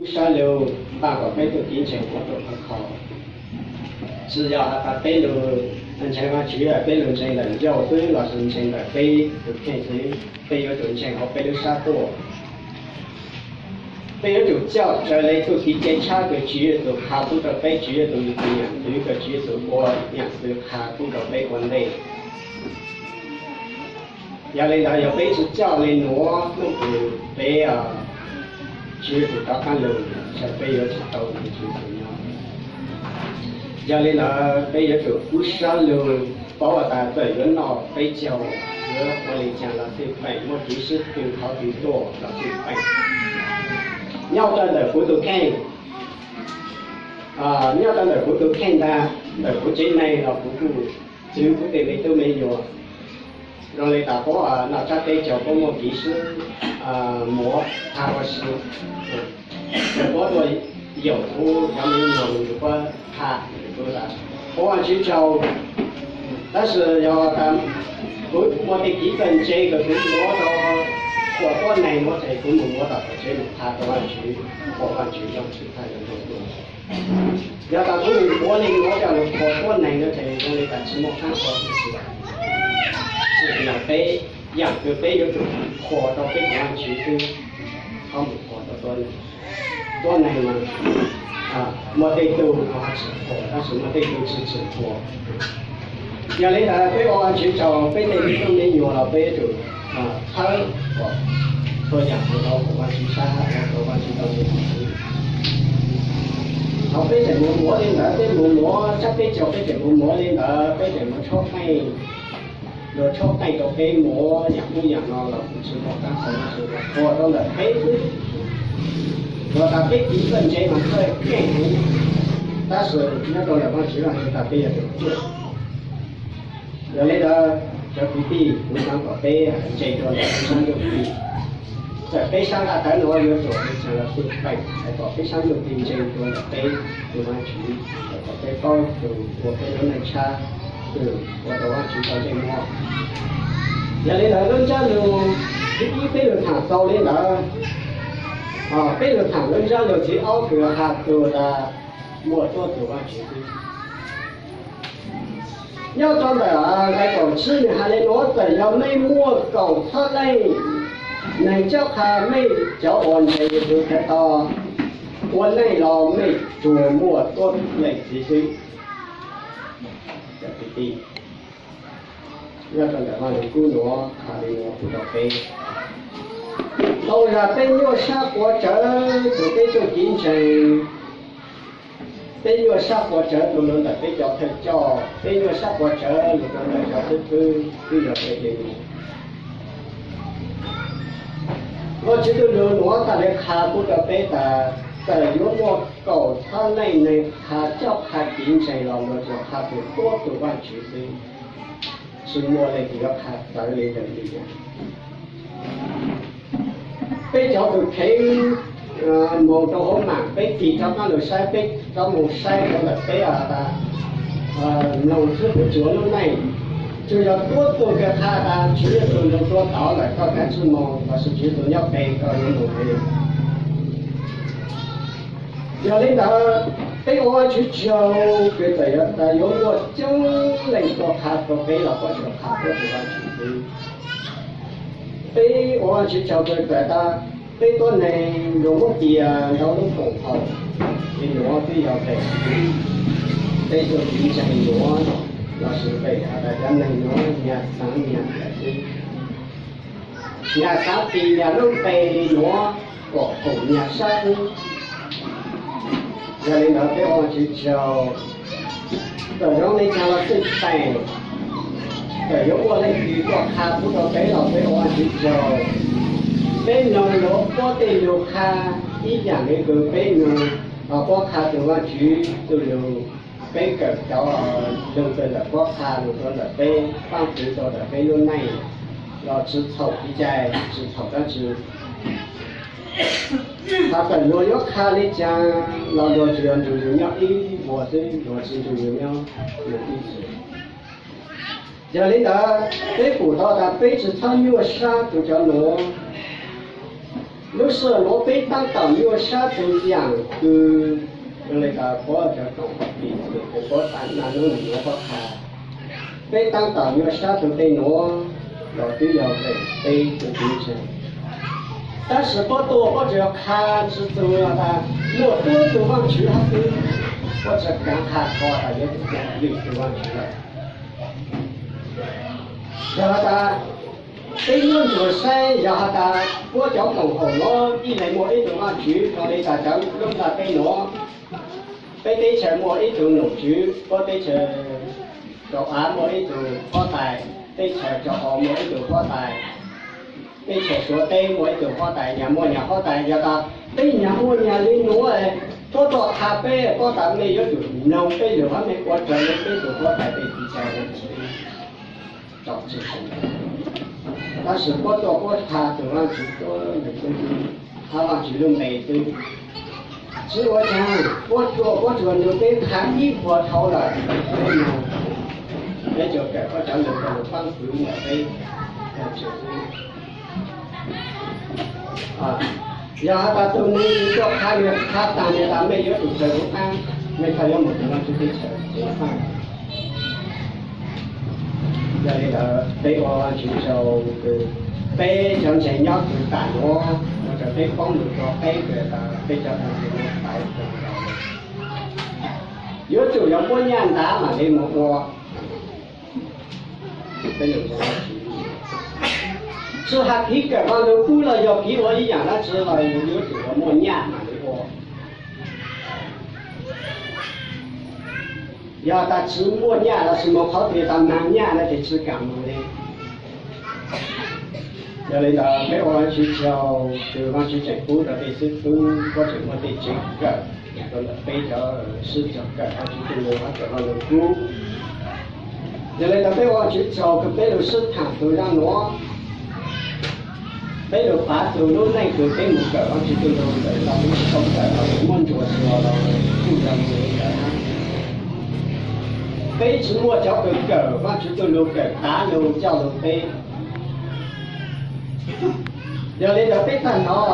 Peb sab lug npaj kom peb tug kev ntseeg muab rua khov kho. Tsi yog has tas peb lug ntseeg Vaajtswv, peb lug ntseeg ntawm ncauj xwb lossis ntseeg ntawm peb tug kheej xwb, peb yuav tsum ntseeg hauv peb lub sab tuaj. Peb yuav tsum coj raws le tug kev cai tshab kws Tswv Yexus qha pub rau peb, Tswv Yexus yog tus nyaam ntxwv kws Tswv Yexus ua nyaam ntxwv qha pub rau peb ua ntej. Yog le ntawd yog peb tsi coj le nuav, peb, Tswv Yexus rov qaab lug, peb yuav tsi tau Tswv Yexus nyob. Yog le ntawd peb yuav tsum kub sab lug paub tas txawm yuav noj peb caug, yuav ua le caag los xij peem, muaj kev sib tw qhov twg tuaj los xij peem. Nyob rau ntawm kuv tug kheej, nyob rau ntawm kuv tug kheej ntag, ntawm kuv tsev neeg los kuv kuj txwv kuv tej me tub me nyuam. Zoo le tas puab noj tsab teb caug puab muaj kev sib muav qha ua si, puab tuaj yaum kuv cov me nyuam lug rua puab qha, kuv ua Vaajtswv tsaug. Tab sis yog tas kuv muaj tej kev txawj ntse kws kuv muav rau qhuas tuab neeg nuav ces kuv mus muav tom tsev lug qha rau Vaajtswv, qhuas Vaajtswv zoo tsi txhaj yuav zoo dua. Yog tas kuv mus muav le nuav coj lug qhuas tuab neeg nuav ces zoo le tas tsi muaj qaab qhuas tsi. Tsim nyog peb, yaam kws peb yuav tsum qhuas rau peb tus Vaajtswv xwb, txhob mus qhuas rau tuab neeg. Tuab neeg mas muaj tej tug ho tsim qhuas, tab sis muaj tej tug tsi tsim qhuas. Yog le ntawd peb ua Vaajtswv tsaug, peb tej me tub me nyuam los peb yuav tsum txhawb kom txhua yaam ua tau Vaajtswv sab, ua tau Vaajtswv tau le ntawd. Thaum peb tseem mus muav le ntawd, peb mus muav tsab teb caug, peb tseem mus muav le ntawd, peb tseem mus tshuab qeej, luag tshuab qeej rau peb muav yaam ub yaam no los kuj tsi muaj qaab qhuas, qhuas rau ntawm peb xwb. Yog tas peb kev txawj ntse mas txawj keej heev, tab sis nyob rau ntawm Vaajtswv Vaajtswv tas peb yuav tsum ciaj. Yog le ntawd cov kwv tij, kuv xaav kom peb ntseeg dua ntawm peb sab ntuj txij. Txawm peb sab nqaj tawv nuav yuav tuam le caag los xij peem, hais kom peb sab ntuj txij ntseeg dua ntawm peb tus Vaajtswv, hais kom peb paub tus ua peb lub neej tshab, tus ua tau Vaajtswv tau ntsej muag. Yog le ntawd lub ntsab lug thib ib peb lug thaam tau le ntawd, peb lug thaam lub ntsab lug thib ob kws has txug tas muaj tuab tug Vaajtswv xwb. Nyob rau ntawm nqai kaum tsib nwg has le nuav, txawm yog mej muaj kaum txhab leej neeg cob qha mej cov uas ntseeg Yexus Khetos ua neej los mej tsuas muaj tuab leej txiv xwb. Nyob rau ntawm Vaaj Lug Kub nuav has le nuav pub rau peb, tau yog peb nyuaj sab quav tsawv tug peb txuj kev ntseeg, peb nyuaj sab quav tsawv lug rau ntawm peb cov thawj coj, peb nyuaj sab quav tsawv lug rau ntawm cov xib fwb, twb yog peb tej nuav. Vaajtswv tug lug nuav tas le qha pub rau peb tas, txawm yuav muaj kaum txhab leej neeg qha coj qha kev ntseeg los luag tsuas qha tug tuab tug Vaajtswv xwb, tsi muaj leej twg yuav qha txawv le ntawd li. Peb cov tug kheev moog rau hauv maam, peb tig rov qaab lug saib, peb rov moog saib rau ntawm peb tas mloog txhub puv tsuav lub neej, tsuas yog tuab tug kws qha tas Tswv Yexus lug dlua tod lawm koj kav tsij moog, lossis Tswv Yexus nyob pem koj yuav moog le. Yog le ntawd peb ua Vaajtswv tsaug kws txawm yog tas yuav muaj coob leej tuaj qha rau peb los puab tsuas qha tuab tug Vaajtswv xwb. Peb ua Vaajtswv tsaug kws txawm tas peb tuab neeg luag muab tias ntau lub koom haum, le nuav twb yog pem peb txuj kev ntseeg nuav, lossis pem has tas cov neeg nuav nyag xaav nyag lawm xwb. Nyag xaav tis nyag lub npe le nuav kom khoom nyag sab xwb. Yog le ntawd peb ua Vaajtswv tsaug, txawm zoo le caag los xij peem, txawm yuav muaj leej twg tuaj qha pub rau peb los peb ua Vaajtswv tsaug. Peb mloog luag puab tej lug qha ib yaam le kws peb mloog puab qha tug Vaajtswv tug lug. Peb kawm cov lug txug ntawm puab qha lug rua ntawm peb, paab pwv rua ntawm peb lub neej, los tsi txhaum kev cai, tsi txhaum dlaab tsi. Has txawm luag yuav qha le caag los luag tsuas yog nrug yug nyob ib vuag xwb, luag tsi nrug yug nyob mus ib txhis. Yog le ntawd peb pum tau tas peb tsi txhob nyuaj sab rua cov nuav. Lub sij hawm nuav peb taab tom nyuaj sab tug yaam kws le tas puab cov koom tim kws puab taab na lub nuav puab qha. Peb taab tom nyuaj sab tug tej nuav los twb yog vim peb tug tub ntseeg. Tab sis puab tuaj puab tsuas yog qha tsi tug has tas muaj tuab tug Vaajtswv hab xwb, puab tsuas kaav qha kho tas yuav tsum muaj lwm tug Vaajtswv lawm. Yog has tas peb muab ntsuas saib, yog has tas puab cov koom haum nuav ib leeg muaj ib tug Vaajtswv, yog le tas cov lub nplaj teb nuav, peb teb chaws muaj ib tug nom tswv, puab teb chaws Kaum Av muaj ib tug huab tais, teb chaws Kaum Av muaj ib tug huab tais, teb chaws Suav teb muaj ib tug huab tais, nyag muaj nyag huab tais. Yog tas peb nyag muaj nyag le nuav, puab tuaj qha peb, puab tas mej yuav tsum mloog peb lug hab mej ua raws le peb tug huab tais tej kev cai. Tab sis puab tuaj puab qha tug Vaajtswv tuab hab Vaajtswv lub npe xwb. Tsi ua caag, puab tuaj puab tsuas nrug peb qha ib puas dhau lawm, peb tsuas kawm puab cov lug rau lug paab kwv ntawm peb. Yog has tas tug neeg tuaj qha, qha taag le tas mej yuav tsum raws kuv qha, mej txhaj yuav moog tug Vaajtswv teb chaws. Yog le ntawd peb ua Vaajtswv tsaug kws peb cov ntseeg nyob kws tam nuav ua rau peb poob lug rua peb kws tas peb cov ntseeg nyob pais yuav tsum yog muaj nyaj ntav mam le moog ua. Tsi has kiv kawm Vaaj Lug Kub los yog kiv ua ib yaam dlaab tsi los yuav tsum yog muaj nyaj mam le ua. Yog tas tsi muaj nyaj los sis moog qhov twg tas maag nyaj no ces tsi kaam moog le. Yog le ntawd peb ua Vaajtswv tsaug kws Vaajtswv tseem pub rua tej xib fwb, puab tseem muaj tej tsev kawm rua ntawm peb cov sib txuas kawm Vaajtswv tug lug hab kawm Vaaj Lug Kub. Yog le ntawd peb ua Vaajtswv tsaug kws peb lug sib thaam tug zaaj nuav, peb lug pav tug lub neej kws peb moog kawm Vaajtswv tug lug ntawm tau lub sij hawm kawm los muaj ntsuas tsuas los kuj yog moog le ntawd hab. Peb tsi muaj cov kws kawm Vaajtswv tug lug kawm tav lug coj lug peb. Yog le ntawd peb txhaj hnov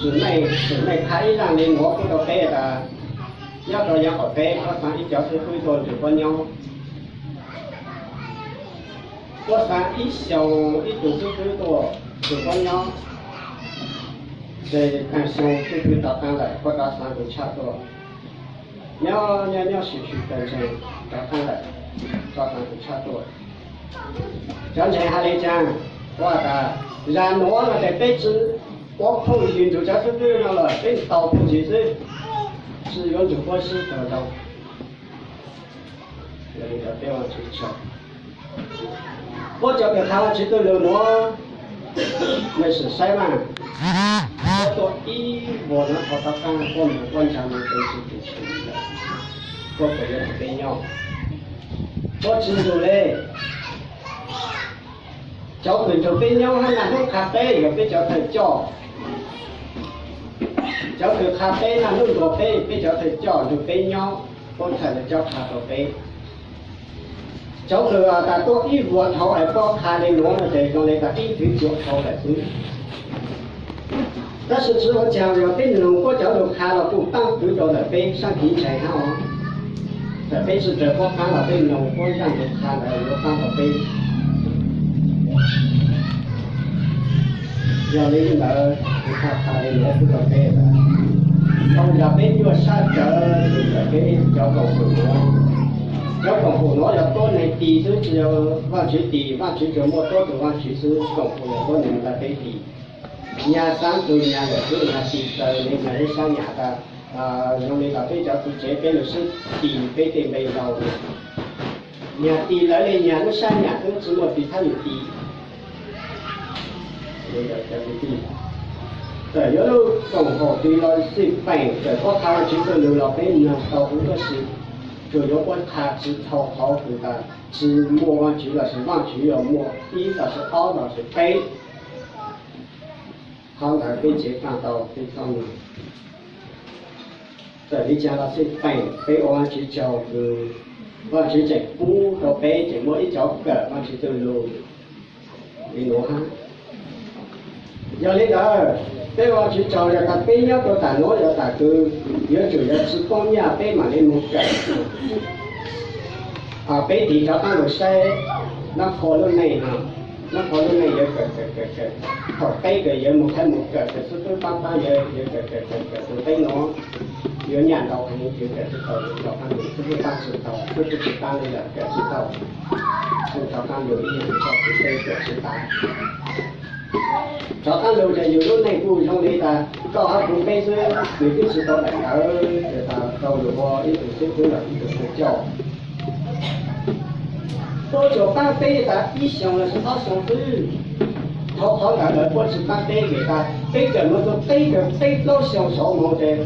Tsim Meej, Tsim Meej qha ib zaaj le nuav pub rua peb tas nyob rua yav qaum teb puab xaa ib cov xib fwb tuaj nrug puab nyob. Puab xaa ib xyoo ib tug xib fwb tuaj nrug puab nyob, ces kaag xyoo xib fwb rov qaab lawm, puab rov xaa tus tshaj tuaj. Nyob nyob nyob sim sim tas ntseeg rov qaab lawm, rov xaa tus tshaj tuaj. Cov ntseeg has le caag, puab tas zag nuav no ces peb tsi ua phooj ywg nrug cov xib fwb no lawm, peb tau phooj ywg xwb, tsi yuav nrug puab sib tawg tau. Yog le ntawd peb ua Vaajtswv tsaug. Puab cov kws qha Vaajtswv tug lug nuav, mej sim saib mas, puab tuaj ib vuag nuav thaus rov qaab, puab moog puab ntsaa moog rua tsi tus tshwm lawm, puab kws yuav nrug peb nyob, puab tsi nrug le. Cov kws nrug peb nyob hab naj hnub qha peb yog peb cov thawj coj. Cov kws qha peb naj hnub ntuas peb, peb cov thawj coj nrug peb nyob, puab txhaj le coj qha rua peb. Cov kws tas tuaj ib vuag dhau es puab qha le nuav no ces zoo le tas ib thwv cuam dhau lawm xwb. Tab sis tsi ua caag, yog peb mloog puab cov lug qha los kuj paab kwv rua ntawm peb sab kev ntseeg hab os. Txawm peb tsi raws puab paab los peb mloog puab zaaj lug qha ntawd yuav paab rua peb. Yog le ntawd, kuv qha qha le nuav pub rua peb tas, tau yog peb nyuaj sab rawv ntawm peb cov koom haum nuav. Cov koom haum nuav yog tuab neeg tis xwb, tsi yog Vaajtswv tis, Vaajtswv tsuas muaj tuab tug Vaajtswv xwb, koom haum yog tuab neeg nrug peb tis. Nyag xaav tug nyag lawm xwb, nyag tis taws le nyag lub sab nyam tas, zoo le tas peb cov txiv tsev peb lug sib tis peb tej npe laus. Nyag tis lawm le nyag lub sab nyam xwb, tsi muaj tis thab lug tis. Txawm yuav lub koom haum twg los xij peem, txawm puab qha Vaajtswv tug lug los peb mloog tau huv, tab sis tsuas yuav puab qha tsi tau qhov kws tas tsi muaj Vaajtswv los sis Vaajtswv yog muaj ib los sis ob los sis peb. Qhov ntawd peb tsev faaj tau peb txhob mloog. Txawm li caag los xij peem, peb ua Vaajtswv tsaug kws Vaajtswv tseem pub rua peb tseem muaj ib cov kawm Vaajtswv tug lug le nuav hab. Yog li ntawd, peb ua Vajtswv tsaug yog tas peb nyob rau tam nuav yog tas kws yuav tsum yog tsi poob nyaj peb mam li moog kawm. Peb tig rov qaab lug saib, nub qhua lub neej no, nub qhua lub neej yuav kawm kawm kawm kawm, thaum peb kawm yuav moog thaab moog kawm, kawm xub pwb paab paab yuav kawm kawm kawm kawm txug peb nuav, yuav nyaj ntau heev, yuav kawm tsi tau, yuav rov qaab lug xub pwb paab tsi tau, xub pwb tsi paab li lawm kawm tsi tau, tsi rov qaab lug ib yam li thaum peb kawm tsi tas. Rov qaab lug ces yus lub neej kuj zoo li tas koj hab kuv peb xwb, nws twb tsi tau daim ntawv tas tau lug ua ib tug xib fwb los ib tug kws coj. Puab tsuas paab peb tas ib xyoos los sis ob xyoos xwb. Dhau qhov ntawd lawm puab tsi paab peb vim tas peb kawm moog txug peb kawm peb plaub xyoos saud moog ces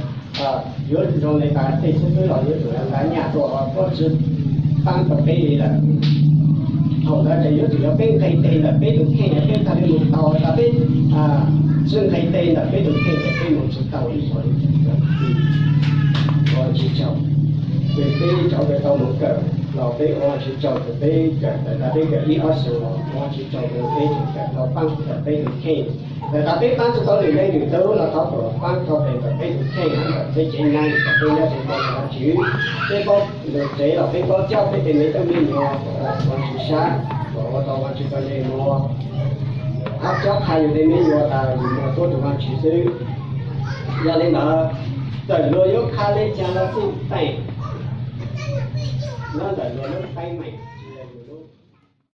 yuav zoo li tas tej xib fwb los yuav tsum yog ntav nyaj tuaj, puab tsi paab tau peb li lawm. Thaum ntawd ces yuav tsum yog peb nqeg tes ntawm peb tus kheej peb txhaj li moog tau, tas peb tsi nqeg tes ntawm peb tus kheej ces peb moog tsi tau ib qho li. Ua Vajtswv tsaug, ces peb cov kws tau moog kawm los peb ua Vajtswv tsaug, ces peb kawm tas peb kawm ib ob xyoos los ua Vajtswv tsaug, ces peb tseem kawm tau paab ntawm peb tus kheej. Txawm tas peb paab tsi tau lwm leej lwm tug los thov kom paab tau tes ntawm peb tus kheej hab ntawm peb cev nyaab kom peb nyob tsev tau Vajtswv, peb paub lug tsev los peb paub coj peb tej me tub me nyuam kom ua Vajtswv sab, kom ua tau Vajtswv tau le nuav, hab cob qha yus tej me nyuam tas yus muaj tuab rua Vajtswv xwb. Yog li ntawd, txawm luag yuav qha le caag los xij teem, nyob ntawm luag lub teeb meem.